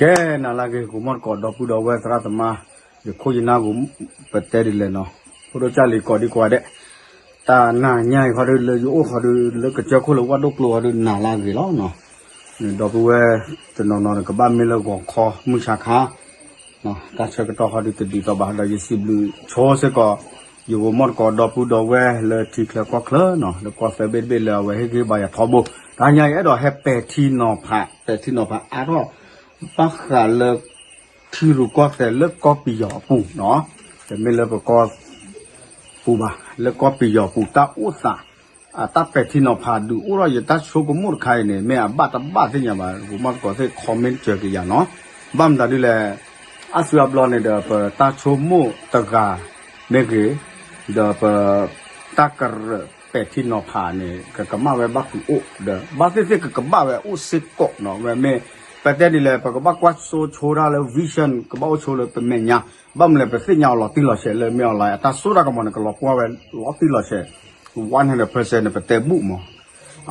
ကဲနၤလၢအဂ့ၤ ဂိၤမီၢ်တကိး ဒီပုၢ်ဒီဝဲၢ်သရၣ်သမါ, ယခိၣ်ယနၢ်ဂိၤ ပတဲဒ်လဲၣ်နီၤ, ဖိဒိၣ်ကၢ်လံၤကိးဒံကိးဂၤဒဲး, တၢ်နၤညါအံၤခီဒုး လၢယအိၣ်ခီဒုး လၢကစၢၢ်ခိၣ်လၢဝၣ်ဒိၣ်ကျိခီဒုး နၤလၢအဂ့ၤလီၤနီၤ, ဒီပုၢ်ဝဲၢ်တနီၤနီၤန့ၣ် ကဘၣ်မ့ၢ်လၢဂီၤခီမုၢ်ဆါခါ တၢ်ဆၢကတီၢ်ခီဒုးတဒ်သိးဘၣ် ဒီးယစံးဘျုးဆိစ့ၢ်ကီး ယဂိၤမီၢ်တကိး ဒီပုၢ်ဒီဝဲၢ်လၢထံချၢကီၢ်ချၢနီၤ, လၢကီၢ်သၢဘ့ၣ်တဘ့ၣ်လၢအဝဲဟ့ၣ်ဂံၢ်ဘါယၤထီဘိ, တဟါညါအံၤအဲၣ်ဒိးဟဲပဲာ်ထံနီၤဖး ပဲာ်ထံနီၤဖးအါထီၣ် ဘၣ်ဃးလၢ ထံရူၢ်ကီၢ်သဲးလၢကီၢ်ပယီၤအပူၤနီၤ, တမ့ၢ်လၢပကီၢ်ပူၤဘၣ်, လၢကီၢ်ပယီၤပူၤတၢ်အိၣ်သး အတၢ်ပဲာ်ထံနီၤဖးဒုးအိၣ်ထီၣ်ယတၢ်ဆိကမိၣ်တခါအံၤန့ၣ် မ့ၢ်အဘၣ်တဘၣ်သ့ၣ်ညါဘၣ် ဂိၤမီၢ်တကိးသ့ၣ် comment စၢၤက့ၤယၤနီၤ, ဘၣ်မတၤဒ်လဲၣ်, အါစုအါဘျီန့ၣ်ဒီး ပတၢ်ဆိကမိၣ်တဂၤမ့ၢ်ဂ့ၤ, ဒီးပ တၢ်ကရၢပဲာ်ထံနီၤဖးန့ၣ် ကကမၣ်ဝဲဘၣ်ကွံာ်အိၣ်ဒီး ဘၣ်သ့ၣ်သ့ၣ်ကကဘၣ်ဝဲအိၣ်စ့ၢ်ကီးနီၤ, ဝဲမ့ၢ် ပတဲဒ်လဲၣ် ပကဘၣ်ကွၢ်စိဆိတၢ်လၢ vision ကဘၣ်အိၣ်ဆိလၢပမဲာ်ညါ, ဘၣ်မနုၤလဲၣ် ပသ့ၣ်ညါအီၤလီၤတံၢ်လီၤဆဲးလၢမ့ၢ်အီၤလီၤ အတၢ်စိတၢ်ကမီၤန့ၣ် ကလီၤပှီၢ်ဝဲလီၤတံၢ်လီၤဆဲး one hundred percent န့ၣ် ပတဲဘူၣ်မး,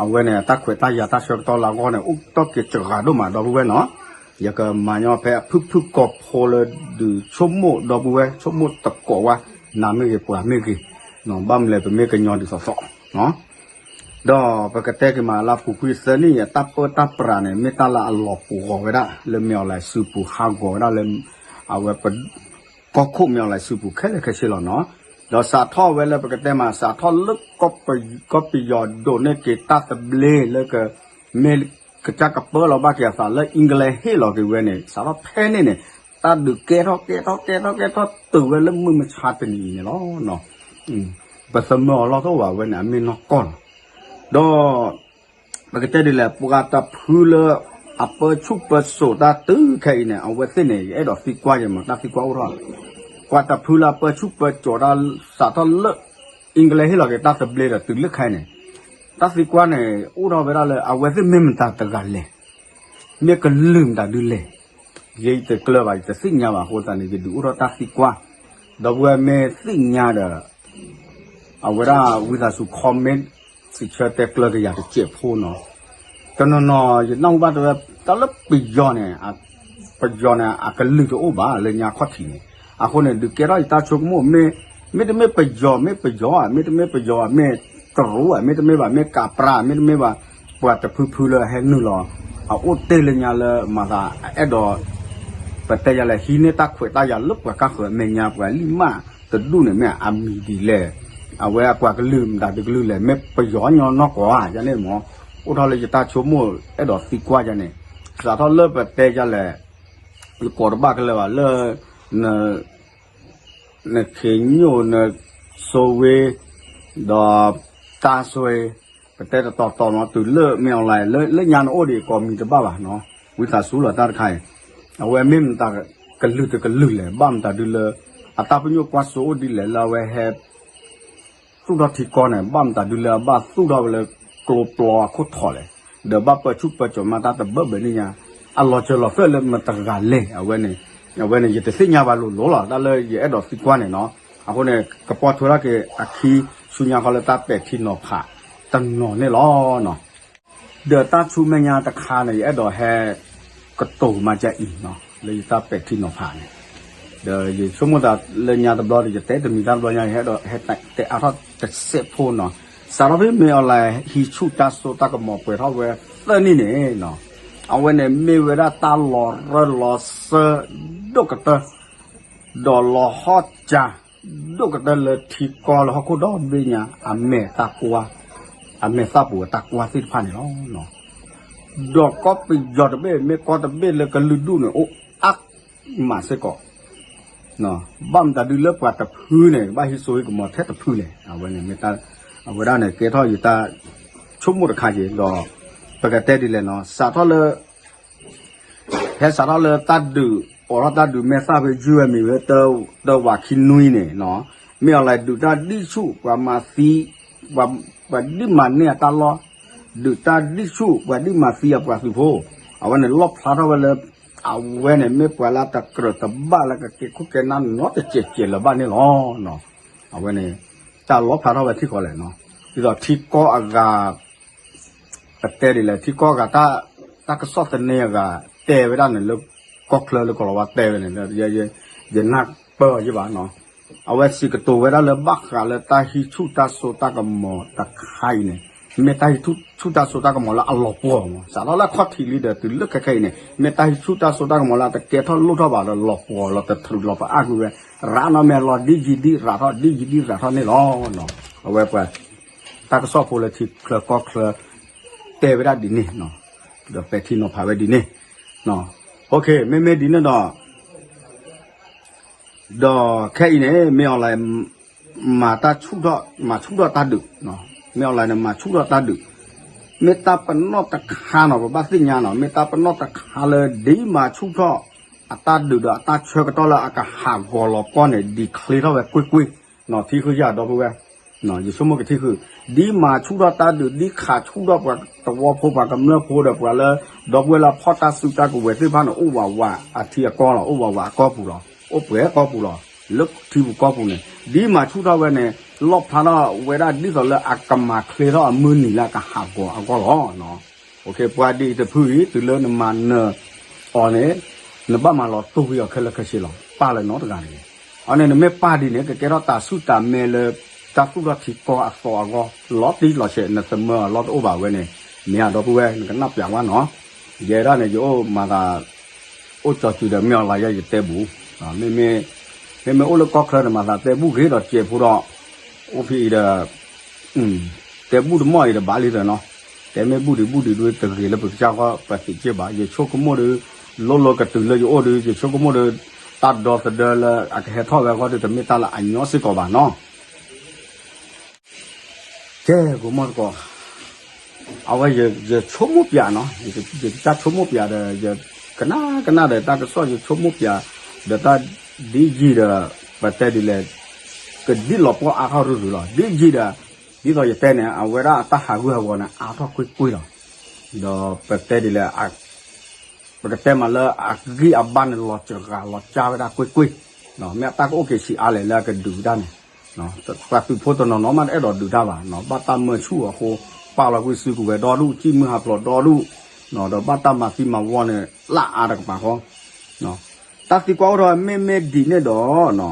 အဝဲန့ၣ် အတၢ်ခွဲးတၢ်ယာ်တၢ်ဆၢကတီၢ်လၢအဂီၢ်န့ၣ် အိၣ်တ့ၢ်က့ၤစှၤဒိၣ်မး ဒီပုၢ်ဝဲၢ်နီၤ, ယကမၤညီဖဲအဖုၣ်ဖုၣ်ကိာ်ဖိလၢဒုးဆိကမိၣ် ဒီပုၢ်ဝဲၢ် ဆိကမိၣ်တကိးဝဲ နၤမ့ၢ်ဂ့ၤ ပှၤမ့ၢ်ဂ့ၤ, ဘၣ်မနုၤလဲၣ် ပမ့ၢ်ကညီဒ်သိးသိး ဒီးပကတဲက့ၤမးလၢအပူၤကွံာ်သၢနံၣ်အံၤ အတၢ်ပၢတၢ်ပြးန့ၣ် မ့ၢ်တၢ်လၢအလီၤပှီၤဝဲဒၣ် လၢမ့ၢ်အီၤလဲၤစုပူၤ ဟးဂီၤဝဲဒၣ်လၢ အဝဲ ကီၢ်ခိၣ်မ့ၢ်အီၤလဲၤစုပူၤခဲလၢာ်ခဲဆ့လီၤနီၤ, ဒီးစးထီၣ်ဝဲလၢပကတဲမး စးထီၣ်လၢ ကီၢ်ပယီၤဒိးန့ၢ်က့ၤတၢ်သဘျ့လၢက မ့ၢ်ကစၢ်ကပၢလီၤဘၣ်က့ၤအသးလၢ England ဟ့ၣ်လီၤက့ၤဝဲန့ၣ် စးထီၣ်ဖဲန့ၣ်န့ၣ် တၢ်ဒုးကဲထီၣ်ကဲထီၣ်ကဲထီၣ်ကဲထီၣ် တုၤဝဲလၢမုၢ်မဆါတနံၤအံၤန့ၣ်လီၤ. ပသမၢအီၤလီၢ်တအိၣ်ဘၣ် အဝဲန့ၣ် အမ့ၢ်နီၢ်ကီၢ်လီၤ. ဒီး ပကတဲဒ်လဲၣ် ပှၤတဖုလၢ အပၢဆူၣ်ပၢစိးတၢ်တုၤခဲအံၤန့ၣ် အဝဲသ့ၣ်န့ၣ် ယအဲၣ်ဒိးသံကွၢ်ယဲမး တၢ်သံကွၢ်အိၣ်ထီၣ် ပှၤတဖုလၢအပၢဆူၣ်ပၢစိးတၢ် စးထီၣ်လၢ England ဟ့ၣ်လီၤက့ၤတၢ်သဘျ့ဒီးတုၤလၢခဲအံၤန့ၣ် တၢ်သံကွၢ်န့ၣ် အိၣ်ထီၣ်ဝဲဒၣ်လၢ အဝဲသ့ၣ်မ့ၢ်မတၤတဂၤလဲၣ်, မ့ၢ်ကလုာ်မတၤဒုလဲၣ်, ယဲယတကျၢၤဘၣ် ယတသ့ၣ်ညါဘၣ်အဃိသတးန့ၣ် ယဒုးအိၣ်ထီၣ်တၢ်သံကွၢ်, ဒီပုၢ်ဝဲၢ်မ့ၢ်သ့ၣ်ညါဒီး အဝဲဒၣ်ဝံသးစူၤ comment စံးဆၢတဲကျၢၤက့ၤယၤတစဲးဖိနီၤ, တနီၤနီၤ ယနၢ်ဟူဘၣ်တဲဝဲ တၢ်လၢပယီၤန့ၣ် ပယီၤန့ၣ် အကလုာ်တအိၣ်ဘၣ်လၢညါခီၣ်ထံးန့ၣ်, အဃိန့ၣ် ဒုးကဲထီၣ်ယတၢ်ဆိကမိၣ် မ့ၢ် မ့တမ့ၢ်ပယီၤ မ့ၢ်ပယီၤဧါ မ့တမ့ၢ်ပယီၤဧါ မ့ၢ်တရူးဧါ မ့တမ့ၢ်ဘၣ် မ့ၢ်ကးပြၢ မ့တမ့ၢ်ဘၣ် ပှၤတဖုဖုလၢဟဲနုာ်လီၤ အအိၣ်တ့ၢ်လၢညါလၢမၤသး အအဲၣ်ဒိး ပတဲယၤလဲၣ် ဟံးန့ၢ်တၢ်ခွဲးတၢ်ယာ်လၢပှၤကါဃၢၤအမဲာ်ညါ ပှၤလံၣ်မၢ်တဒူၣ်န့ၣ် မ့ၢ်အမံၤဒ်လဲၣ်, အဝဲအပှၤကလုာ်မတၤတကလုာ်လဲၣ် မ့ၢ်ပယီၤညီနီၢ်ကီၢ်ဧါ ယန့ၣ်မ့ၢ် အိၣ်ထီၣ်လၢယတၢ်ဆိကမိၣ်အဲၣ်ဒိးသံကွၢ်ယၤန့ၣ်, စးထီၣ်လၢပတဲယၤလဲၣ် ယကိးတဘၣ်ကလၢၤဘၣ်လၢ နခ့ညိၣ် နစိဝ့ ဒီးတၢ်စိဝ့ ပတဲတတီၤတီၤနီၤ တုၤလၢမ့ၢ်အီၤလဲၣ် လၢညါနအိၣ်ဒံးကိးမံၤတဘၣ်ဘၣ်နီၤ ဝံသးစူၤလီၤတၢ်တခါအံၤ, အဝဲမ့ၢ်မတၤကလုာ်တကလုာ်လဲၣ် ဘၣ်မတၤဒုလၢ အတၢ်ပညိၣ်ကွၢ်စိအိၣ်ဒ်လဲၣ်လၢအဝဲဟဲ သူၣ်ထီၣ်ထံကီၢ်န့ၣ် ဘၣ်မတၤဒုလၢအဘၣ်သူၣ်ထီၣ်ဝဲလၢကျိပျီအခိၣ်ထီးလဲၣ်, ဒီးဘၣ်ပၢဆူၣ်ပၢစိးမးတၢ်တဘၢဘၢန့ၣ်ညါ, အလီၤစၢၤလီၤသွဲၣ်လၢမတၤတဂၤလဲၣ် အဝဲန့ၣ်, အဝဲန့ၣ် ယတသ့ၣ်ညါဘၣ်လိၤလိၤလီၤ တၢ်လၢယအဲၣ်ဒိးသံကွၢ်န့ၣ်နီၤ, အဃိန့ၣ် ကပိာ်ထွဲထီၣ်က့ၤအခံ ဆူညါခီလၢတၢ်ပဲာ်ထံနီၤဖးတနီၤန့ၣ်လီၤ. ဒီးတၢ်ဆူမဲာ်ညါတခါန့ၣ် ယအဲၣ်ဒိးဟဲ ကတိၤမၤကၢအံၤနီၤ လၢယတၢ်ပဲာ်ထံနီၤဖးန့ၣ်, ဒီးယဆိကမိၣ်သးလၢညါတဘျီဒီး ယတဲတမံၤတၢ်တဘျီညါ ယအဲၣ်ဒိးဟဲတဲအါထီၣ်တစဲးဖိနီၤ, စးထီၣ်ဖဲမ့ၢ်အီၤလဲၣ် ဟံးဆူၣ်တၢ်စိတၢ်ကမီၤပှဲၤထီၣ်ဝဲသၢနံၣ်န့ၣ်နီၤ, အဝဲန့ၣ်မ့ၢ်ဝဲဒၣ်တၢ်လီၤရၢလီၤစၢဒိၣ်ကတၢၢ် ဒီးလီၤဟီၣ်စၢၤ ဒိၣ်ကတၢၢ်လၢထံကီၢ်လၢဟီၣ်ခိၣ်ဒီဘ့ၣ်ညါ အမဲာ်တၢ်ကွၢ်, အမဲာ်သၣ်ပူၤအတၢ်ကွၢ်သ့ၣ်တဖၣ်န့ၣ်လီၤ. ဒီးကီၢ်ပယီၤတဘ့ၣ် မ့ၢ်ကီၢ်တဘ့ၣ်လၢကလုာ်ဒူၣ်န့ၣ် အိၣ်အါမးစ့ၢ်ကီး, ဘၣ်မတၤဒုလၢပှၤတဖုန့ၣ် ဘၣ်ဟံးစိဟံးကမီၤထဲတဖုလဲၣ်, အဝဲန့ၣ်မ့ၢ် အဝဲဒၣ်န့ၣ် ကဲထီၣ်ယတၢ်ဆိကမိၣ်တခါက့ၤ ဒီး ပကတဲဒ်လဲၣ်နီၤ စးထီၣ်လၢ ဖဲစးထီၣ်လၢတၢ်ဒုး အိးထီၣ်တၢ်ဒုးမဲာ်သၣ်ဖဲ ယုၢ်ဝဲမံၤဝဲ တဝးခံနွံန့ၣ်နီၤ, မ့ၢ်အီၤလဲၣ် ဒုးတၢ်ဒံၣ်ဆူၣ် ပှၤမၤသံ ပှၤဒ်မၤန့ၢ်အတၢ်လီၢ်, ဒုးတၢ်ဒံၣ်ဆူၣ် ပှၤဒ်မၤသံအပှၤသုးဖိ, အဝဲန့ၣ်လီၣ်ဖျါထီၣ်ဝဲလၢ အဝဲန့ၣ်မ့ၢ်ပှၤလၢတကြၢးတဘၣ်လၢကကဲခိၣ်ကဲနၢ်နီတစဲးစဲးလၢၤဘၣ်န့ၣ်လီၤ. အဝဲန့ၣ် တၢ်လီၣ်ဖျါထီၣ်ဝဲထံကီၢ်လဲၣ်နီၤ, ဒ်သိးထံကီၢ်အဂၤ ပတဲဒ်လဲၣ် ထံကီၢ်အဂၤ တၢ်ကစီၣ်သန့အဂၤ တဲဝဲဒၣ်န့ၣ်လၢ ကီၢ်ချၢလၢကီၢ်လီၤဝါတဲဝဲန့ၣ် ယနၢ်ပၢၢ်အီၤယဘၣ်နီၤ. အဝဲစံးကတိၤဝဲဒၣ်လၢဘၣ်ဃးလၢတၢ်ဟံးဆူၣ်တၢ်စိတၢ်ကမီၤတခါအံၤန့ၣ်, မ့ၢ်တၢ်ဟံးဆူၣ်တၢ်စိတၢ်ကမီၤလၢအလီၤပှီၢ်မး, စးထီၣ်လၢအခီၣ်ထံးလံဒီးတုၤလၢခဲခဲအံၤန့ၣ် မ့ၢ်တၢ်ဟံးဆူၣ်တၢ်စိတၢ်ကမီၤလၢအတကဲထီၣ်လိၣ်ထီၣ်ဘၣ်ဒီးလီၤပှီၢ်လီၤတထြူးလီၤပအါကွံာ်ဝဲ, ရးနီၢ်မဲာ်လီၤဒ်ယံၤဒ်ရးထီၣ်ဒ်ယံၤဒ်ရးထီၣ်န့ၣ်လီၤ. အဝဲပှၤ တၢ်ကစီၣ်ဖိလၢထံချၢကီၢ်ချၢ တဲဝဲဒၣ်ဒ်န့ၣ်, ဒီးပဲာ်ထံနီၤဖးဝဲဒ်န့ၣ်. မ့မ့ၢ်ဒ်န့ၣ်ဒီး ဒီးခဲအံၤန့ၣ် မ့ၢ်အီၤလဲၣ် မၤတၢ်ဆူၣ်ထီၣ် မၤဆူၣ်ထီၣ်တၢ်ဒုး, မ့ၢ်အီၤလဲၣ်န့ၣ် မၤဆူၣ်ထီၣ်တၢ်ဒုး, မ့ၢ်တၢ်ပနီၣ်တခါနီၤ ပဘၣ်သ့ၣ်ညါနီၤ မ့ၢ်တၢ်ပနီၣ်တခါလၢဒ်မၤဆူၣ်ထီၣ် အတၢ်ဒုးဒီးအတၢ်ဆၢကတီၢ်လၢအကဟးဂီၤလီၤပှီၢ်န့ၣ် ဒ်ချ့ထီၣ်ဝဲကွ့ၢ်ကွ့ၢ်, ထံဃုယၤဒီပုၢ်ဝဲၢ် ယဆိကမိၣ်ကထံဃုာ်, ဒ်မၤဆူၣ်ထီၣ်တၢ်ဒုး ဒ်ခးဆူၣ်ထီၣ်ပှၤသဝီဖိပှၤကမျၢၢ်ဖိဒီးပှၤလၢ ဒီပုၢ်ဝဲၢ်လၢအဖီၣ်တၢ်စုတၢ်ကဝဲၤသ့ၣ်တဖၣ်န့ၣ် အိၣ်ဝးဝးအထံအကီၢ်လီၤ အိၣ်ဝးဝးအကီၢ်ပူၤလီၤ အိၣ်ပှဲၤကီၢ်ပူၤလီၤ လၢထံပူၤကီၢ်ပူၤန့ၣ် ဒ်မၤဆူၣ်ထီၣ်ဝဲန့ၣ် လီၣ်ဖျါထီၣ်ဝဲဒၣ်ဒ်သိးလၢအကမၤချ့ထီၣ်အမုၢ်နံၤလၢအကဟးဂီၤအဂီၢ်လီၤ. ပှၤဒ်အံၤတဖုအံၤ တုၤလၢနမၤနၢၤအီၤန့ၣ် နဘၣ်မၤလီၤတူၢ်ဝံၤအီၤခဲလၢာ်ခဲဆ့လီၤ ပာ်လၢနီတဂၤတဂ့ၤ. အန့ၣ်နမ့ၢ်ပာ်ဒ်န့ၣ် ကကဲထီၣ်တၢ်ဆူၣ်တၢ်မဲလၢ တၢ်သူၣ်ထီၣ်ထံကီၢ်အသီအဂီၢ် လီၤတံၢ်လီၤဆဲး နသမၢအီၤလီၢ်တအိၣ်ဘၣ်ဝဲန့ၣ် မ့ၢ်အဒီပုၢ်ဝဲၢ် နကနၣ်ပျးဝဲနီၤ. ယဲဒၣ်န့ၣ် ယအိၣ်မၤသး အိၣ်ကၠီၤစုၤဒီးမ့ၢ်အီၤလၢယဲယတဲဘူး, မ့မ့ၢ်အိၣ်လၢကီၢ်ချၢန့ၣ် မၤသးတဲဘူးဂ့ၤဒီးစဲးဖိဒီး အိၣ်ဖဲအံၤဒီး တဲဘူးတမီၢ်အံၤဒီးဘၣ်လံဒီးနီၤ, တဲမ့ၢ်ဘူးဒံးဘူးဒံးဒုးတဂ့ၤလၢပကစၢ်ဃီပသံးက့ဘၣ်, ယဆိကမိၣ်ဒီး လိၤလိၤကတုၤလၢယအိၣ်ဒီး ယဆိကမိၣ်ဒီး တၢ်ဒီသဒၢလၢအကဟဲထီၣ်ဝဲအဂီၢ်ဒီးတမ့ၢ်တၢ်လၢအညီစ့ၢ်ကီးဘၣ်နီၤ. ကဲ ကမီၢ်တကိး အဝဲယဆိကမိၣ်ပၠးနီၤ, ယကစၢ်ဆိကမိၣ်ပၠးဒီး ယကနၣ်ကနၣ်ဒီးတၢ်ကစီၣ်ယဆိကမိၣ်ပၠး ဒီးတၢ်ဒ်ယံၤဒီး ပတဲဒ်လဲၣ် ကဒ်လီၤပှီၢ်အါထီၣ်ရုရုလီၤ. ဒ်ယံၤဒီး ဒ်သိးယတဲန့ၣ် အဝဲဒၣ်အတၢ်ဟးဂူာ်ဟးဂီၤန့ၣ် အါထီၣ်ကွ့ၢ်ကွ့ၢ်လီၤ. ဒီးပတဲဒ်လဲၣ် ပကတဲမးလၢအဂံၢ်အဘါန့ၣ် လီၤစှၤလီၤကၢ်ဝဲဒၣ်ကွ့ၢ်ကွ့ၢ်, မ့ၢ်အတၢ်ကအိၣ်က့ၤဆံးအါလဲၣ်လၢအကဒုးကဒါန့ၣ်, ပှၤသုးဖိတနီၤနီၤမးတအဲၣ်ဒိးဒုးတၢ်ဘၣ်, ဘၣ်တၢ်မၢဆူၣ်အဃိ ပာ်လီၤကွံာ်စုကဝဲၤဒီဒူၣ် ကံၣ်မုၢ်ဟးဖျိးဒီဒူၣ်, ဒီးဘၣ်တၢ်မၤသံမၤဝီန့ၣ် လၢအါတကပၤဃီ တၢ်သံကွၢ်အိၣ်ထီၣ်မ့မ့ၢ်ဒ်န့ၣ်ဒီး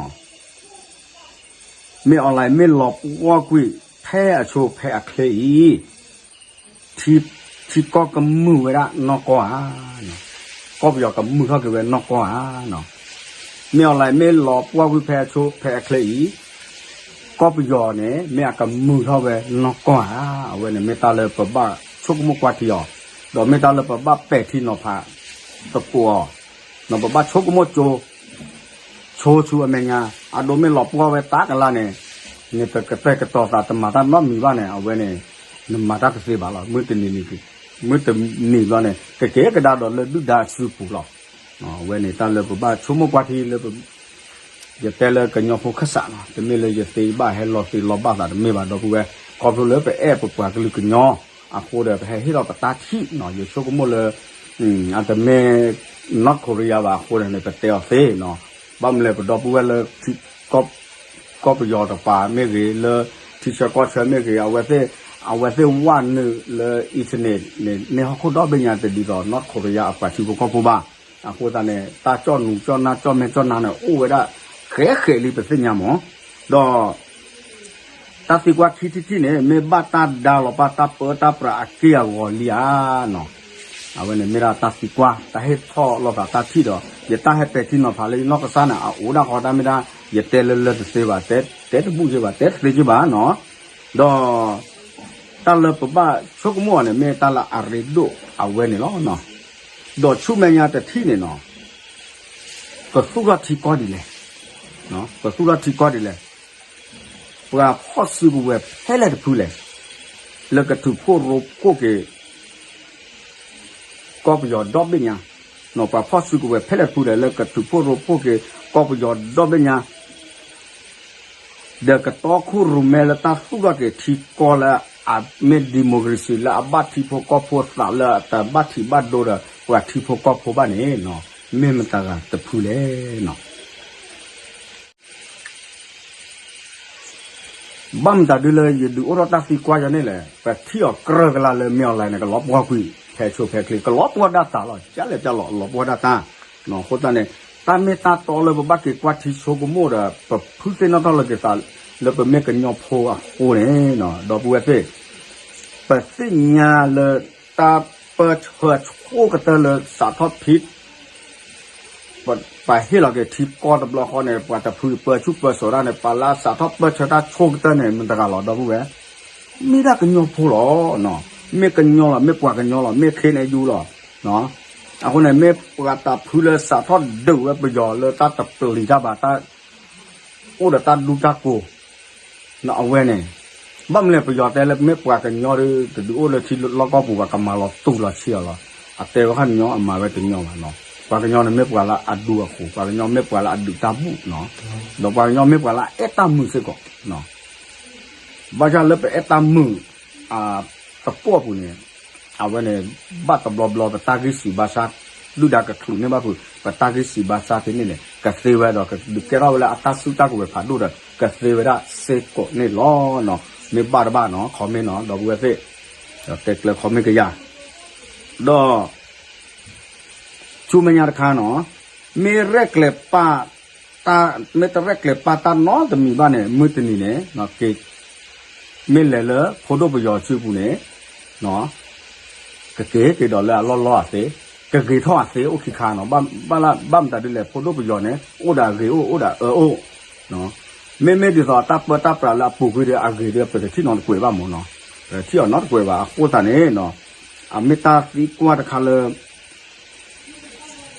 မ့ၢ်အီၤလဲၣ်မ့ၢ်လီၤပှီၢ်ကွံာ် ဖဲအဆိဖဲအချ့အံၤ ထံကီၢ်ကမုာ်ဝဲဒၣ်နီၢ်ကီၢ်ဧါ, ကီၢ်ပယီၤကမုာ်ထီၣ်က့ၤဝဲနီၢ်ကီၢ်ဧါ, မ့ၢ်အီၤလဲၣ်မ့ၢ်လီၤပှီၢ်ကွံာ်ဖဲအဆိဖဲအချ့အံၤ ကီၢ်ပယီၤန့ၣ် မ့ၢ်အကမုာ်ထီၣ်ဝဲနီၢ်ကီၢ်ဧါ, အဝဲန့ၣ်မ့ၢ်တၢ်လၢပဘၣ်ဆိကမိၣ်ကွၢ်ထံအီၤ, ဒီးမ့ၢ်တၢ်လၢပဘၣ်ပဲာ်ထံနီၤဖးသကိးအီၤ, ဒီးပဘၣ်ဆိကမိၣ်ကၠိ ဆိဆူအမဲာ်ညါ အဒိမ့ၢ်လီၤပှီၢ်ဝဲတၢ်ကလါန့ၣ် နတကတဲာ်ကတီၤသးတမၤတၢ်နီတမံၤဘၣ်န့ၣ် အဝဲန့ၣ် နမၤတၢ်တသ့ဘၣ်လီၤ. မုၢ်တနံၤဘျီန့ၣ် ကက့ၤကဒါဒီးလၢဒုၣ်ဒါအစုပူၤလီၤ. အဝဲန့ၣ်တၢ်လၢပဘၣ်ဆိကမိၣ်ကွၢ်ထံလၢ ယတဲလၢကညီဖိခၢၣ်စးလီၤ. တမ့ၢ်လၢယသ့ဘၣ်ဟဲလီၤသ့လီၤဘၣ်သးတမ့ၢ်ဘၣ် ဒီပုၢ်ဝဲၢ်, ခီဖျိလၢပအဲၣ်ပပှၤကလုာ်ကညီအဃိဒီး ပဟဲဟ့ၣ်လီၤပတၢ်ထံၣ်နီၤ. ယဆိကမိၣ်လၢ အတမ့ၢ် North Korea ဘၣ်အဃိန့ၣ် ပတဲအီၤသ့နီၤ. ဘၣ်မနုၤလဲၣ် ပဒီပုၢ်ဝဲၢ်လၢ ကီၢ်ပယီၤတကပၤမ့ၢ်ဂ့ၤ လၢထံဆၢကီၢ်ဆၢမ့ၢ်ဂ့ၤ အဝဲသ့ၣ် အဝဲသ့ၣ်ဝဲနုာ်လၢ internet န့ၣ် န့ၢ်ဟီၣ်ခိၣ်ဒီဘ့ၣ်ညါတဒ်သိး North Korea အပှၤထံဖိကီၢ်ဖိဘၣ်. အဃိသတးန့ၣ် တၢ်ကၠီၣ်နူၤကၠီၣ်နၢ်ကၠီၣ်မဲာ်ကၠီၣ်နါန့ၣ် အိၣ်ဝဲဒၣ်ဃဲးဃဲးလံပသ့ၣ်ညါမး ဒီး တၢ်သံကွၢ်ခံထံၣ်တထံၣ်န့ၣ် မ့ၢ်ဘၣ်တၢ်ဒါလီၤပာ်တၢ်ပၢတၢ်ပြးအက့ၢ်အဂီၤလံဧါနီၤ. အဝဲန့ၣ်မ့ၢ်ဒၣ်တၢ်သံကွၢ် တၢ်ဟ့ၣ်ထီၣ်လိာ်သးတၢ်ထံၣ်ဒီး ယတၢ်ဟဲပဲာ်ထံနီၤဖးလၢယနီၢ်ကစၢ်န့ၣ် အအိၣ်ဒၣ်ဃီတၢ်မ့ၢ်ဒၣ် ယတဲလၢလၢတသ့ဘၣ် တဲတဘူၣ်က့ဘၣ် တဲတသ့က့ဘၣ်နီၤ. ဒီး တၢ်လၢပဘၣ်ဆိကမိၣ်အီၤန့ၣ် မ့ၢ်တၢ်လၢအရ့ဒိၣ်အဝဲန့ၣ်လီၤ. ဒီးဆူမဲာ်ညါတထံၣ်န့ၣ်နီၤ ပသူၣ်ထီၣ်ထံကီၢ်ဒ်လဲၣ်, ပသူၣ်ထီၣ်ထံကီၢ်ဒ်လဲၣ်, ပှၤဖီၣ်စုကဝဲၤဖဲလဲၣ်တဖုလဲၣ်, လၢကထုးဖှိၣ်ရိဖှိၣ်က့ၤ ကီၢ်ပယီၤဒီဘ့ၣ်ညါ, ပှၤဖီၣ်စုကဝဲၤဖဲလဲၣ်တဖုလဲၣ် လၢကထုးဖှိၣ်ရိဖှိၣ်က့ၤ ကီၢ်ပယီၤဒီဘ့ၣ်ညါ ဒီးကတီခိၣ်ရိၣ်မဲလၢတၢ်သူၣ်ထီၣ်က့ၤထံကီၢ်လၢအမ့ၢ် democracy လၢအဘၣ်ထံဖိကီၢ်ဖိသးလၢအတဘၣ်ထံးဘၣ်ဒိဒီး ပှၤထံဖိကီၢ်ဖိဘၣ်န့ၣ်နီၤ, မ့ၢ်မတၤဂၤတဖုလဲၣ်နီၤ. ဘၣ်မတၤဒုလၢယဒုးအိၣ်ထီၣ်တၢ်သံကွၢ်ယၤန့ၣ်လဲၣ်, ပထံၣ်အီၤကြၢးကလါလၢမ့ၢ်အီၤလဲၣ်န့ၣ် ကလီၤပှီၢ်ကွံာ် ဖဲဆိဖဲချ့ ကလီၤပှီၢ်ဒၣ်တၢ်လီၤ, ကလဲၣ်ကလီၤ လီၤပှီၢ်ဒၣ်တၢ် အဃိသတးန့ၣ် တၢ်မ့ၢ်တၢ်တီလၢပဘၣ်က့ၤကွၢ်ထံဆိကမိၣ်ဒီး ပဖုသ့ၣ်နီၣ်ထီၣ်လီၤက့ၤသးလၢပမ့ၢ်ကညီဖိအဃိန့ၣ် ဒီပုၢ်ဝဲၢ်သ့ၣ်, ပသ့ၣ်ညါလၢတၢ်ပၢၢ်ဆၢအဆိကတၢၢ်လၢစးထီၣ်ဖဲ ပှၤဟ့ၣ်လီၤက့ၤထံကီၢ်တဘျီဃီန့ၣ် ပှၤတဖုပၢဆူၣ်ပၢစိးတၢ်န့ၣ် ပှၤလၢအစးထီၣ်ပၢၢ်ဆၢတၢ်ဆိကတၢၢ်န့ၣ် မတၤတဂၤလီၤ ဒီပုၢ်ဝဲၢ်, မ့ၢ်ဒၣ်ကညီဖိလီၤ. မ့ၢ်ကညီလီၤ မ့ၢ်ပှၤကညီလီၤ မ့ၢ် ခ့ၣ်အဲၣ်ယူၣ် လီၤ. အဃိန့ၣ် မ့ၢ်ပှၤတဖုလၢစးထီၣ်ဒုးဝဲပယီၤလၢတၢ်တပျံၤတၢ်ဘၣ် တၢ် အိၣ်ဒီးတၢ်ဒူတၢ်ကိၤ အဝဲန့ၣ် ဘၣ်မနုၤလဲၣ် ပယီၤတဲလၢမ့ၢ်ပှၤကညီဒီး တဒုးအိၣ်လၢထံလီၢ်ကီၢ်ပူၤဘၣ် ကမၤလီၤတူာ်လီၤဆံးအီၤလီၤ. အတဲဝဲခါညီ အမၤဝဲတညီဘၣ်နီၤ. ပှၤကညီန့ၣ်မ့ၢ်ပှၤလၢအဒူအကိၤ, ပှၤကညီမ့ၢ်ပှၤလၢအဒုးတၢ်ဘူၣ်နီၤ, ဒီးပှၤကညီမ့ၢ်ပှၤလၢအအဲၣ်တၢ်မုာ်စ့ၢ်ကီး ဘၣ်ဆၣ်လၢပအဲၣ်တၢ်မုာ် အသပှၢ်ပူၤန့ၣ် အဝဲန့ၣ် ဘၣ်တဘျီဘျီပတၢ်ဂံၢ်စၢ်ဘါစၢ် ဒုၣ်ဒါကချုးန့ၢ်ဘၣ်ဖုး ပတၢ်ဂံၢ်စၢ်ဘါစၢ်ဖဲန့ၣ်န့ၣ် ကသ့ဝဲဒီး ကဒုးကဲထီၣ်ဝဲလၢအတၢ်စုတၢ်ကဝဲၤဖးဒိၣ်ဒီး ကသ့ဝဲဒၣ်စ့ၢ်ကီးန့ၣ်လီၤနီၤ. မ့ၢ်ဘၣ်တဘၣ်နီၤ comment နီၤ ဒီပုၢ်ဝဲၢ်သ့ၣ်, ဒီးတဲကျၢၤ comment ကယၤ ဒီး ဆူမဲာ်ညါတခါနီၤ, မ့ၢ်ရဲၣ်ကျဲၤပာ် တၢ် မ့ၢ်တရဲၣ်ကျဲၤပာ်တၢ်နီတမံၤဘၣ်န့ၣ် မုၢ်တနံၤန့ၣ် က့ၤ မ့ၢ်လဲၤလၢဖိဒိၣ်ပယီၤစုပူၤန့ၣ် ကက့ၤက့ၤဒီးလၢအလီၢ်လီၢ်အသ့, ကဂ့ၤထီၣ်အသ့အိၣ်ခံခါနီၤ, ဘၣ်လၢ ဘၣ်မတၤဒ်လဲၣ် ဖိဒိၣ်ပယီၤန့ၣ် အိၣ်ဒီးအဂ့ၤအိၣ် အိၣ်ဒီးအအၢအိၣ် မ့မ့ၢ်ဒ်သိးအတၢ်ပၢတၢ်ပြးလၢအပူၤကွံာ်ဒီးအဂ့ၤဒီး ပတထံၣ်နီတကွဲးဘၣ်မ့ၢ်နီၤ, ပတထံၣ်အီၤနီတကွဲးဘၣ် အဃိသတးန့ၣ်နီၤ, အမ့ၢ်တၢ်သံကွၢ်တခါလၢ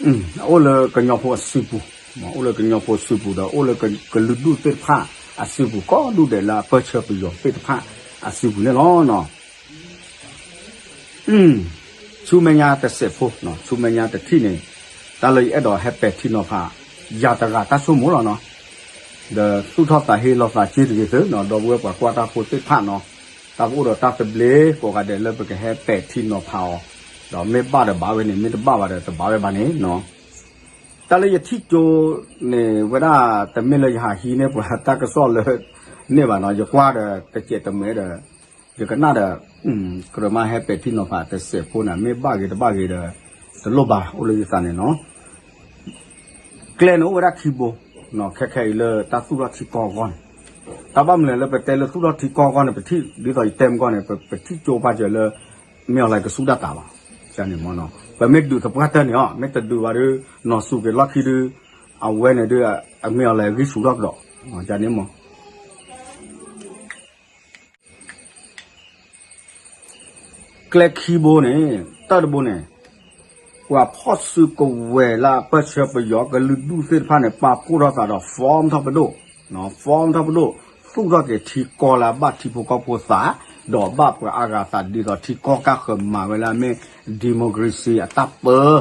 အိၣ်လၢကညီဖိအစုပူၤ, အိၣ်လၢကညီဖိစုပူၤဒီး အိၣ်လၢကလုာ်ဒူၣ်သ့ၣ်တဖၣ်အစုပူၤ ကိးဒူၣ်ဒဲးလၢအပၢၢ်ဆၢပယီၤသ့ၣ်တဖၣ်အစုပူၤန့ၣ်လီၤနီၤ. ဆူမဲာ်ညါတစဲးဖိ, ဆူမဲာ်ညါတထံၣ်န့ၣ် တၢ်လၢယအဲၣ်ဒိးဟဲပဲာ်ထံနီၤဖး ယၤတဂၤတၢ်ဆိကမိၣ်လီၤနီၤ, ဒီးသူၣ်ထီၣ်သးဟ့လီၤသးက့တဂ့ၤသုနီၤ, ဒီပုၢ်ဝဲၢ်ပှၤကွၢ်တၢ်ဖိသ့ၣ်တဖၣ်နီၤ, တၢ်ကအိၣ်ဒီးတၢ်သဘျ့ ကိးဂၤဒဲးလၢပကဟဲပဲာ်ထံနီၤဖးအီၤ, ဒီးမ့ၢ်ဘၣ်ဒီးဘၣ်ဝဲန့ၣ် မ့ၢ်တဘၣ်ဘၣ်ဒီးတဘၣ်ဝဲဘၣ်န့ၣ်နီၤ. တၢ်လၢယထံၣ်ကၠိန့ၣ် ဝဲဒၣ်တမ့ၢ်လၢယဟးဟံးန့ၢ်ပှၤတၢ်ကစီၣ်လၢန့ၣ်ဘၣ်နီၤ, ယကွၢ်ဒီးတစဲးတမဲာ်ဒီး ယကနၣ်ဒီး ကြၢးမးဟဲပဲာ်ထံနီၤဖးတစဲးဖိန့ၣ် မ့ၢ်ဘၣ်ဂ့ၤတဘၣ်ဂ့ၤဒီး တလိၣ်ဘၣ် အိၣ်လၢယသးန့ၣ်နီၤ. ကျဲန့ၣ်အိၣ်ဝဲဒၣ်ခံဘိ, ခဲခဲအံၤလၢတၢ်သူၣ်ထီၣ်ထံကီၢ်အဂီၢ်န့ၣ်, တၢ်ဘၣ်မနုၤလဲၣ်လၢပတဲလၢသူၣ်ထီၣ်ထံကီၢ်အဂီၢ်န့ၣ် ပထံၣ်ဒ်သိးယတဲမကီၢ်န့ၣ် ပထံၣ်ကၠိပာ်စၢၤလၢ မ့ၢ်အီၤလၢကစူၢ်တၢ်သးလီၤ, န့ၣ်မ့ၢ်နီၤ, ပမ့ၢ်ဒုးသပှၢ်တၢၢ်န့ၣ်အီၤ မ့ၢ်တဒုးဘၣ်ဒီး နီၢ်စူၢ်က့ၤလီၢ်ခံဒီး အဝဲန့ၣ်ဒီး အမ့ၢ်အီၤလၢဂံၢ်ဆူၣ်ထီၣ်ကဒီး, န့ၣ်မ့ၢ် ကျဲခံဘိန့ၣ် တၢ်တဘိန့ၣ် ပှၤဖီၣ်စုကဝဲၤလၢအပၢၢ်ဆၢပယီၤကလုာ်ဒူၣ်သ့ၣ်တဖၣ်န့ၣ် ပာ်ဖှိၣ်ထီၣ်သးဒီး form ထီၣ်ပဒိၣ်, form ထီၣ်ပဒိၣ်, သူၣ်ထီၣ်က့ၤထံကီၢ်လၢအဘၣ်ထံဖိကီၢ်ဖိသး, ဒီးဘၣ်ပှၤအါဂၤသးဒ်သိးထံကီၢ်ကၢ်ဃၢၤမၤဝဲလၢအမ့ၢ် democracy အတၢ်ပၢ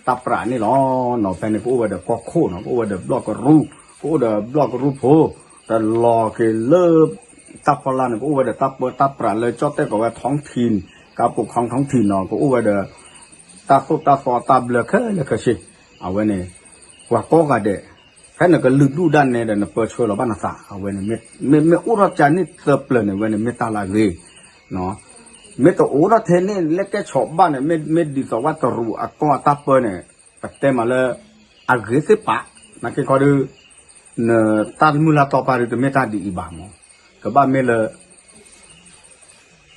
တၢ်ပြးန့ၣ်လီၤ. ဖဲန့ၣ်ကအိၣ်ဝဲဒီးကီၢ်ခိၣ်နီၤ, ကအိၣ်ဝဲဒီးဘျီၣ်ကရူၢ်, ကအိၣ်ဒီးဘျီၣ်ကရူၢ်ဖိ, တလီၤက့ၤလၢ တၢ်ဖီလာ်န့ၣ် ကအိၣ်ဝဲဒီးတၢ်ပၢတၢ်ပြးလၢကၠီၣ်တဲၣ်ကိးဝဲ ท้องถิ่น, ကါပိာ်ခွန် ท้องถิ่น နီၤ, ကအိၣ်ဝဲဒီး တၢ်သိၣ်တၢ်သီတၢ်ဘျၢခဲလၢာ်ခဲဆ့, အဝဲန့ၣ် ပှၤကိးဂၤဒဲး ဖဲနကလုာ်ဒူၣ်ဒၣ်နဲဒီး နပၢဆှၢလီၤဘၣ်နသး, အဝဲန့ၣ် မ့ၢ်အိၣ်ထီၣ်ကန့ၣ်သၢပျၢၤန့ၣ် ဝဲန့ၣ်မ့ၢ်တၢ်လၢအဂ့ၤ, မ့ၢ်တအိၣ်ထီၣ်ထဲန့ၣ် လဲၣ်ကဲဆီးဘၣ်န့ၣ် မ့ၢ်ဒ်သိးဝဲတရူးအကီၢ်အတၢ်ပၢန့ၣ် ပတဲမးလၢ အဂ့ၤသ့ၣ်ပာ်, နာ်က့ခီဒီး နတၢ်မုၢ်လၢ်တီပာ်ဒီးတမ့ၢ်တၢ်ဒ်အံၤဘၣ်မး, ကဘၣ်မ့ၢ်လၢ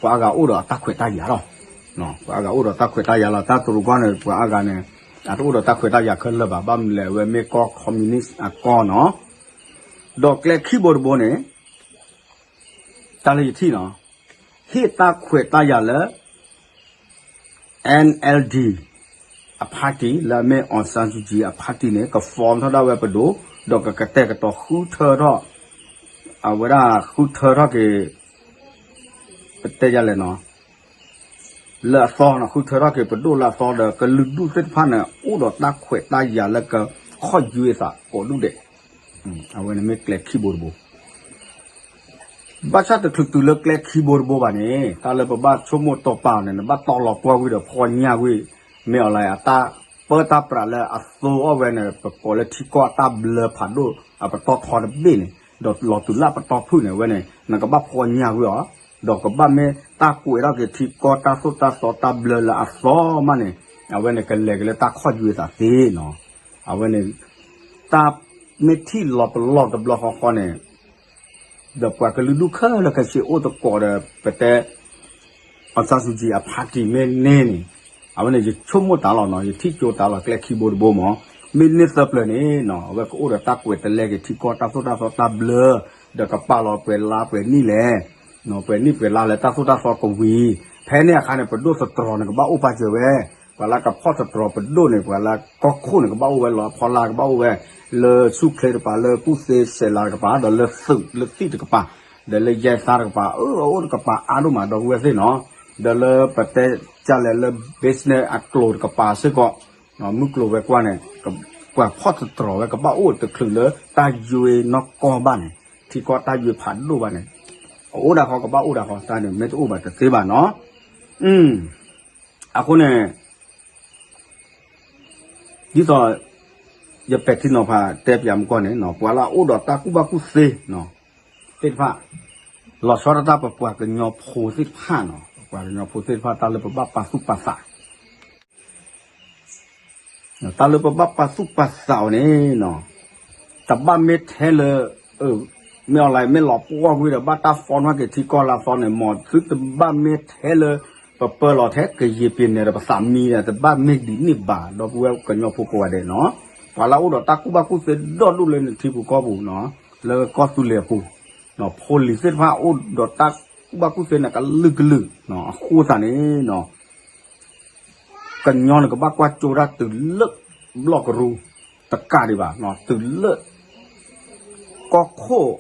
ပှၤအါဂၤအိၣ်ဒီးတၢ်ခွဲးတၢ်ယာ်လီၤ. ပှၤအါဂၤအိၣ်ဒီးတၢ်ခွဲးတၢ်ယာ်လီၤ. တၢ်တရူးကီၢ်န့ၣ် ပှၤအါဂၤန့ၣ် အတအိၣ်ဒီးတၢ်ခွဲးတၢ်ယာ်ခဲလၢာ်ဘၣ်. ဘၣ်မနုၤလဲၣ် အဝဲမ့ၢ်ကီၢ် communist အကီၢ်နီၤ. ဒီးကျဲခံဘိတဘိန့ၣ် တၢ်လၢယထံၣ်နီၤ ဟ့ၣ်တၢ်ခွဲးတၢ်ယာ်လၢ NLD အ party လၢအမ့ၢ် အောင်ဆန်းစုကြည် အ party န့ၣ် က form ထီၣ်ဒၣ်ဝဲပဒိၣ်, ဒီးကကတဲာ်ကတီၤဃုထၢထီၣ် အဝဲဒၣ်ဃုထၢထီၣ်က့ၤ ပတဲယၤလဲၣ်နီၤ လၢအသီနီၤ, ဃုထၢထီၣ်က့ၤပဒိၣ်လၢအသီဒီး ကလုာ်ဒူၣ်သ့ၣ်တဖၣ်န့ၣ် အိၣ်ဒီးတၢ်ခွဲးတၢ်ယာ်လၢကခီၣ်ယွဲသးကိးဒူၣ်ဒဲး, အဝဲန့ၣ်မ့ၢ်ကျဲခံဘိတဘိ ဘၣ်ဆၣ်တချုးတုၤလၢကျဲခံဘိတဘိဘၣ်န့ၣ် တၢ်လၢပဘၣ်ဆိကမိၣ်တီပာ်န့ၣ် နဘၣ်တီလီၤပှီၢ်ဝံၤဒီးဖှီၣ်ညၣ်ဝံၤ, မ့ၢ်အီၤလၢအတၢ်ပၢတၢ်ပြးလၢအသိအီၣ်ဝဲန့ၣ် ပကိးလၢထံကီၢ်အတၢ်ဘျၢဖးဒိၣ် အပတီၢ်ထီတဘ့ၣ်န့ၣ် ဒီးလီၤတုၤလၢပတီၢ်ဖုၣ်န့ၣ် အဝဲန့ၣ် နကဘၣ်ဖှီၣ်ညၣ်ဝံၤအီၤ, ဒီးကဘၣ်မ့ၢ်တၢ်ကွဲးထီၣ်က့ၤထံကီၢ်တၢ်သိၣ်တၢ်သီတၢ်ဘျၢလၢအသီမးန့ၣ် အဝဲန့ၣ်ကလဲၤက့ၤလၢတၢ်ခီၣ်ယွဲသးသ့နီၤ. အဝဲန့ၣ် တၢ်မ့ၢ်ထံၣ်လီၤပလီၢ်တဘျီဃီဃီန့ၣ် ဒီးပှၤကလုာ်ဒူၣ်ခဲလၢာ်ခဲဆ့အိၣ်သကိးဒီး ပတဲ အောင်ဆန်းစုကြည် အဖါတံၢ်မ့ၢ်န့ၢ်န့ၣ် အဝဲန့ၣ် ယဆိကမိၣ်တၢ်လီၤနီၤ, ယထံၣ်ကၠိတၢ်လီၤ ကျဲခံဘိတဘိမး, မ့ၢ်န့ၢ်သၢပျၢၤန့ၣ်နီၤ အဝဲကအိၣ်ဒီးတၢ်ကွဲးတလဲက့ၤထံကီၢ်တၢ်သိၣ်တၢ်သီတၢ်ဘျၢ, ဒီးကပာ်လီၤပှဲၤလါပှဲၤနံၣ်လဲၣ်, ပှဲၤနံၣ်ပှဲၤလါလၢတၢ်သိၣ်တၢ်သီကဝံၤ, ဖဲန့ၣ်အခါန့ၣ် ပဒိၣ်သတြီၤန့ၣ် ကဘၣ်အိၣ်ပာ်စၢၤဝဲ, ပှၤလၢကဖီၣ်သတြီၤပဒိၣ်န့ၣ် ပှၤလၢကီၢ်ခိၣ်န့ၣ် ကဘၣ်အိၣ်ဝဲလီၤ, အဖီလာ်ကဘၣ်အိၣ်ဝဲ, လၢဆူၣ်ချ့တကပၤ လၢကူၣ်သ့စဲးလၤတကပၤ ဒီးလၢသုးလၢသံၣ်တကပၤ, ဒီးလၢယဲၢ်သါတကပၤ အၢ အအိၣ်တကပၤအါဒိၣ်မး ဒီပုၢ်ဝဲၢ်သ့ၣ်နီၤ, ဒီးလၢပတဲကလဲၣ်လၢ business အကျိၤတကပၤစ့ၢ်ကီး မုၢ်ကျိၤဝဲၤကွာ်န့ၣ် ပှၤဖီၣ်သတြီၤဝဲကဘၣ်အိၣ်တချုးလၢတၢ်ယွ့နီၢ်ကီၢ်ဘၣ်န့ၣ်, ထံကီၢ်တၢ်ယွ့ဖးဒိၣ်ဘၣ်န့ၣ်, အအိၣ်ဒၣ်ဃီကဘၣ်အိၣ်ဒၣ်ဃီ တၢ်န့ၣ်မ့ၢ်တအိၣ်ဘၣ်တသ့ဘၣ်နီၤ, အဃိန့ၣ် ဒ်သိး ယပဲာ်ထံနီၤဖးတဲပၠးမုၢ်ကီၢ်န့ၣ် ပှၤလၢအအိၣ်ဒီးတၢ်ကူၣ်ဘၣ်ကူၣ်သ့သ့ၣ်တဖၣ်, လီၤဆီဒၣ်တၢ်ပပှၤကညီဖိသ့ၣ်တဖၣ်နီၤ, ပပှၤကညီဖိသ့ၣ်တဖၣ် တၢ်လၢပဘၣ်ပာ်သူၣ်ပာ်သး တၢ်လၢပဘၣ်ပာ်သူၣ်ပာ်သးအီၤန့ၣ်နီၤ, တဘၣ်မ့ၢ်ထဲလၢ မ့ၢ်အီၤလဲၣ် မ့ၢ်လီၤပှီၢ်ကွံာ်ဒီး ဘၣ်တၢ်ဖီၣ်နီၣ်က့ၤထံကီၢ်လၢအသီန့ၣ် မ်သုတဘၣ်မ့ၢ်ထဲလၢ ပပၢလီၤထဲကယံာ်ပံၤနဲၣ်ဒီးပသးမံဒီး တဘၣ်မ့ၢ်ဒ်န့ၣ်ဘၣ် ဒီပုၢ်ဝဲၢ်ကညီဖိကိးဂၤဒဲးနီၤ, ပှၤလၢအအိၣ်ဒီးတၢ်ကူၣ်ဘၣ်ကူၣ်သ့ဒီဒူၣ်လၢနထံပူၤကီၢ်ပူၤနီၤ, လၢကီၢ်သူလ့ၤအပူၤ, ဖိလံၤသ့ၣ်တဖၣ်အိၣ်ဒီးတၢ်ကူၣ်ဘၣ်ကူၣ်သ့န့ၣ် ကလုာ်ကလုာ်နီၤ, အဃိသတးန့ၣ်နီၤ ကညီန့ၣ်ကဘၣ်ကွၢ်ကၠိဒၣ်တုၤလၢဘျီၣ်ကရူၢ် တကးဒံးဘၣ်, တုၤလၢ ကီၢ်ခိၣ်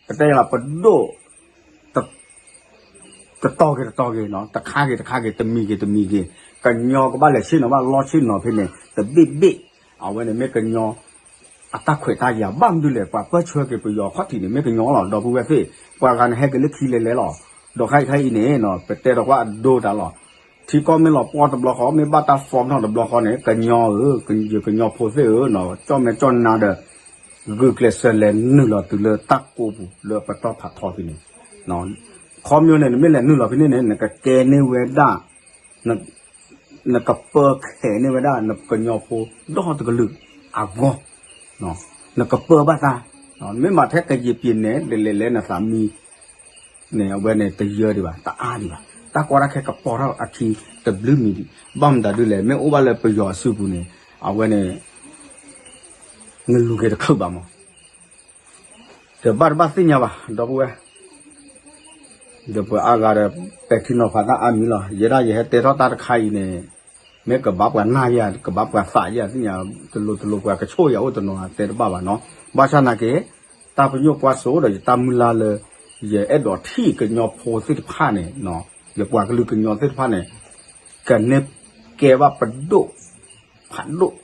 ပတဲလၢပဒိၣ် တတီၤက့ၤတတီၤက့ၤ, တခါက့ၤတခါက့ၤ, တမံၤက့ၤတမံၤက့ၤ, ကညီကဘၣ်လဲၤဆ့ၣ်နီၤဘၣ်လီၢ်ဆ့ၣ်နီၤဖဲန့ၣ် တဘ့ၣ်ဘ့ၣ်, အဝဲန့ၣ်မ့ၢ်ကညီ အတၢ်ခွဲးတၢ်ယာ် ဘၣ်မနုၤလဲၣ် ပှၤပၢၢ်ဆၢက့ၤပယီၤခီၣ်ထံးန့ၣ် မ့ၢ်ကညီလီၤ ဒီပုၢ်ဝဲၢ်သ့ၣ်, ပှၤဂၤန့ၣ်ဟဲက့ၤလၢခံလဲၤလဲၤလီၤ, ဒီးခဲအံၤခဲအံၤန့ၣ် ပတဲဒီးကွၢ်အဒိတၢ်လီၤ, ထံကီၢ်မ့ၢ်လီၤပှီၢ်တဘျီဃီ မ့ၢ်ဘၣ်တၢ်ဖီၣ်နီၣ်တဘျီဃီန့ၣ် ကညီဧၢ, ယကညီဖိသ့ၣ်ဧၢ, ကၠီၣ်မဲာ်ကၠီၣ်နါဒီး ဂုာ်ကျဲးစၢးလဲၤနုာ်လီၤတုၤလၢတၢ်ကိးပူၤ လၢပတီၢ်ဖးထီဖဲန့ၣ်, ခီမ့ၢ်န့ၣ် နမ့ၢ်လဲၤနုာ်လီၤဖဲန့ၣ်န့ၣ် နကကဲန့ၢ်ဝဲဒၣ် နကပၢခဲးန့ၢ်ဝဲဒၣ် နကညီဖိဒီတကလုာ်အဂီၢ်, နကပၢဘၣ်သး, မ့ၢ်မၤထဲကယံာ်ပံၤနဲၣ် လဲၤလဲၤလဲၤနသးမံ န့ၣ် အဝဲန့ၣ်တယၢဒံးဘၣ် တအါဒံးဘၣ်, တၢ်ကီတၢ်ခဲကပီၤထီၣ်အခံတဘျုးမံၤဒံး, ဘၣ်မတၤဒုလဲၣ် မ့ၢ်အိၣ်ဘၣ်လၢပယီၤအစုပူၤန့ၣ် အဝဲန့ၣ် နလူၤက့ၤတချုးဘၣ်မး တဘၣ်တဘၣ်သ့ၣ်ညါဘၣ် ဒီပုၢ်ဝဲၢ်, ဒီးပှၤအါဂၤဒီး ပဲာ်ထံနီၤဖးတၢ်အါမံၤလီၤ, ယဲဒၣ်ယဟဲတဲထီၣ်တၢ်တခါအံၤန့ၣ် မ့ၢ်ကဘၣ်ပှၤနၢ်ယၤ ကဘၣ်ပှၤသးယၤသ့ၣ်ညါ, တလိၤတလိၤပှၤကဆိၣ်ယၤအိၣ်တနီၤ တဲတဘၣ်ဘၣ်နီၤ, ဘၣ်ဆၣ်နာ်က့ တၢ်ပညိၣ်ကွၢ်စိဒီးယတၢ်မုၢ်လၢ်လၢ ယအဲၣ်ဒိးထံၣ်ကညီဖိသ့ၣ်တဖၣ်န့ၣ်, ယပှၤကလုာ်ကညီသ့ၣ်တဖၣ်န့ၣ် ကန့ၢ်ကဲဘၣ်ပဒိၣ် ဖးဒိၣ်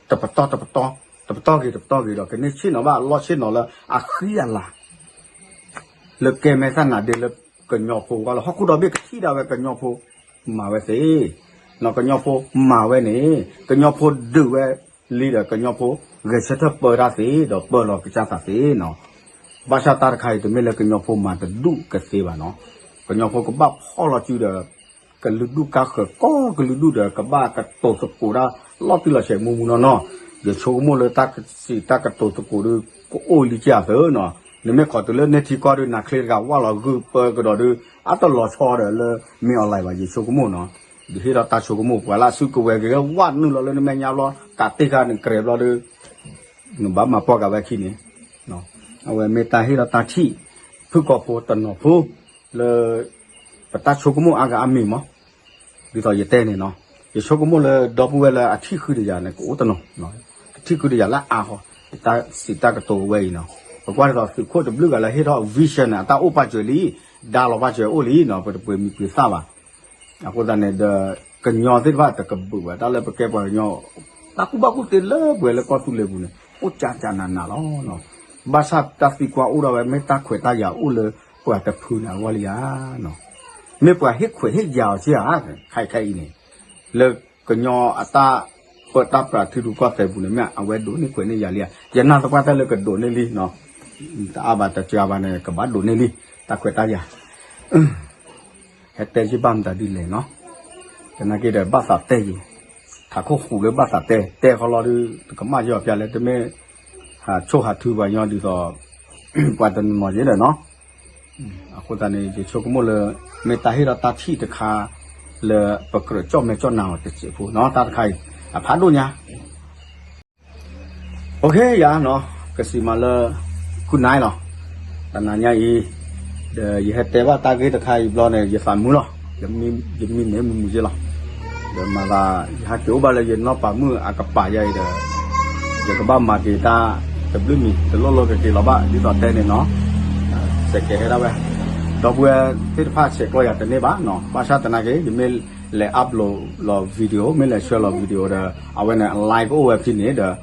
တပတီၢ်တပတီၢ်, တပတီၢ်ဂ့ၤတပတီၢ်ဂ့ၤဒီး ကန့ၢ်ဆ့ၣ်နီၤဘၣ်လီၢ်ဆ့ၣ်နီၤလၢအဃံအလၤ လၢကဲမဲာ်သၣ်နါဒ့လၢကညီဖိအဂီၢ်လၢ ဟီၣ်ခိၣ်ဒီဘ့ၣ်ကထံၣ်ဒၣ်ဝဲကညီဖိမၤဝဲသ့, ကညီဖိမၤဝဲန့ၣ် ကညီဖိဒုးဝဲလံဒီး ကညီဖိဂဲၤဆၢထၢၣ်ပၢတၢ်သ့ ဒီးပၢလီၤကစၢ်သးသ့နီၤ, ဘၣ်ဆၣ်တၢ်တခါအံၤတမ့ၢ်လၢကညီဖိမၤတဒူၣ်ကသ့ဘၣ်နီၤ, ကညီဖိကဘၣ်ဖီၣ်လီၤစုဒီး ကလုာ်ဒူၣ်ကါဃၢၤကိးကလုာ်ဒူၣ်ဒီး ကဘၣ်ကတိၤသကိးတၢ်လီၤတံၢ်လီၤဆဲးမူမူနီၢ်နီၢ်, ယဆိကမိၣ်လၢတၢ်စံးတၢ်ကတိၤသကိးဒီး ကအိၣ်လံကသ့နီၤ, နမ့ၢ်ခိးတုၤလၢန့ၢ်ထံကီၢ်ဒီး နၤချ့တဂၤဝၢ်လီၤဂုာ်ပၢကဒီးဒီး အတလီၤဆီဒီးလၢမ့ၢ်အီၤလဲၣ်ဘၣ် ယဆိကမိၣ်နီၤ, ဒ်ဟ့ၣ်ဒီးတၢ်ဆိကမိၣ် ပှၤလၢအစုကဝဲၤက့ၤဝၢ်နုာ်လီၤလၢနမဲာ်ညါဘျီ ကးတ့ၢ်ဃာ်နကြဲးဘျီဒီး နဘၣ်မၤပီၢ်ကးဝဲခံန့ၣ်, အဝဲမ့ၢ်တၢ်ဟ့ၣ်ဒီးတၢ်ထံၣ် ဖုၣ်ကိာ်ဖိတနီၤဖိ လၢ ပတၢ်ဆိကမိၣ်အါဂၤအါမံၤမး, ဒ်သိးယတဲန့ၣ်နီၤ, ယဆိကမိၣ်လၢဒီပုၢ်ဝဲၢ်လၢအထံၣ်ဃုာ်ဒီးယၤန့ၣ် ကအိၣ်တနီၤ, ထံၣ်ဃုာ်ဒီးယၤလၢအါဃီ, ယတၢ်စံးတၢ်ကတိၤဝဲအံၤနီၤ, ပကွၢ်ဒ်သိးသုးခိၣ်တဘျုးဂၤလၢဟ့ၣ်ထီၣ် vision န့ၣ် အတၢ်အိၣ်ပာ်စၢၤလံ, ဒါလီၤပာ်စၢၤအိၣ်လံနီၤ, ပတပှ့ၤမံၤပှ့ၤသၣ်ဘၣ် အဃိသတးန့ၣ်ဒီး ကညီသ့ၣ်တဖၣ်တကဘုးဘၣ် တၢ်လၢပကဲပှၤကညီ တၢ်ကူၣ်ဘၣ်ကူၣ်သ့လၢပှဲၤလၢကီၢ်သူလ့ၤပူၤန့ၣ် အိၣ်ကၠးကၠးနးနးလီၤ. ဘၣ်ဆၣ်တၢ်သံကွၢ်အိၣ်ဒၣ်ဝဲ မ့ၢ်တၢ်ခွဲးတၢ်ယာ်အိၣ်လၢပှၤတဖုန့ၣ်အဂီၢ်လံဧါ. မ့ၢ်ပှၤဟ့ၣ်ခွဲးဟ့ၣ်ယာ်အီၤစ့ၢ်ဧါ, ခဲအံၤခဲအံၤန့ၣ် လၢကညီအတၢ်ပၢတၢ်ပြးထံရူၢ်ကီၢ်သဲးပူၤန့ၣ် မ့ၢ်အဝဲဒိးန့ၢ်ခွဲးန့ၢ်ယာ်လံဧါ. ယနာ်သပှၢ်တၢၢ်လၢကဒိးန့ၢ်လံ, တအါဘၣ်တစှၤဘၣ်န့ၣ် ကဘၣ်ဒိးန့ၢ်လံ, တၢ်ခွဲးတၢ်ယာ် ဟဲတဲယဘၣ်မတၤဒ်လဲၣ်နီၤ, သနာ်က့ဒီးဘၣ်သးတဲယၤ ဟးခိၣ်ဃုာ်လၢဘၣ်သးတဲ တဲဃီလီၤဒုး တကမၣ်ယီၤပျါလဲၣ် တမ့ၢ် ဟးဆိၣ်ဟးထုပှၤညီဒ်သိး ပှၤတနီၤနီၤယဲဒီးနီၤ. အဃိသတးန့ၣ် ယဆိကမိၣ်လၢ မ့ၢ်တၢ်ဟ့ၣ်ဒီးတၢ်ထံၣ်တခါ လၢပကြၢးကၠီၣ်မဲာ်ကၠီၣ်နါအီၤတစဲးဖိနီၤ တၢ်တခါအံၤ အဖးဒိၣ်ညါ OK ယၤနီၤ ကစံးမးလၢ good night လီၤ. တနၤညါအံၤ ဒီးယဟဲတဲဘၣ်တၢ်ဂ့ၢ်တခါအံၤဘျီန့ၣ် ယသးမုာ်လီၤ. ယမံန့ၣ်မုာ်မုာ်က့လီၤ. ဒီးမၤသး ယဟဲက့ၤအိၣ်ဘၣ်လၢယနီၢ်ပၤမုၣ်အကပၤယါအံၤဒီး ယကဘၣ်မၤက့ၤတၢ်တဘျုးမံၤ တလိၣ်လိၣ်ကက့ၤလီၤဘၣ် ဒ်သိးတဲန့ၣ်နီၤ. စဲးကဲၤဟဲဒၣ်ဝဲ ဒီပုၢ်ဝဲၢ်သ့ၣ်တဖၣ်ဆဲးကျိးယၤတန့ၢ်ဘၣ်နီၤ ဘၣ်ဆၣ်သနာ်က့ ယမ့ၢ်လဲၤ upload လီၤ video မ့ၢ်လဲၤဆှၢလီၤ video ဒီး အဝဲန့ၣ် အ live ကအိၣ်ဝဲဖဲန့ၣ်ဒီး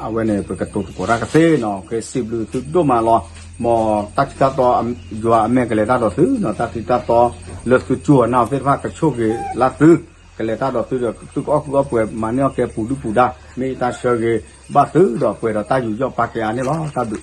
အဝဲန့ၣ် ပကတိၤသကိးတၢ်ကသ့နီၤ ကစံးဘျုးသုဒိၣ်မးလီၤ. မ်တၢ်ထံတၢ်တီ ယွၤအမဲာ်ကလဲၤတၢ်ဒီးသုနီၤ တၢ်ထံတၢ်တီ လၢသုကၠိအနၢ်သ့ၣ်တဖၣ်ကဆိၣ်ဂ့ၤလၢသု ကလဲၤတၢ်ဒီးသုဒီး သုကအီၣ်ကုအီၣ်ပှဲၤ မၤန့ၢ်အီၣ်ကဲပူၤဒုၣ်ပူၤဒါ မ့ၢ်ယတၢ်ဆၢဂ့ၤဘၣ်သုဒီး ပှဲၤဒီးတၢ်ယူးယီၣ်ပာ်ကဲအါန့ၣ်လီၤ. တၢ်ဘျုး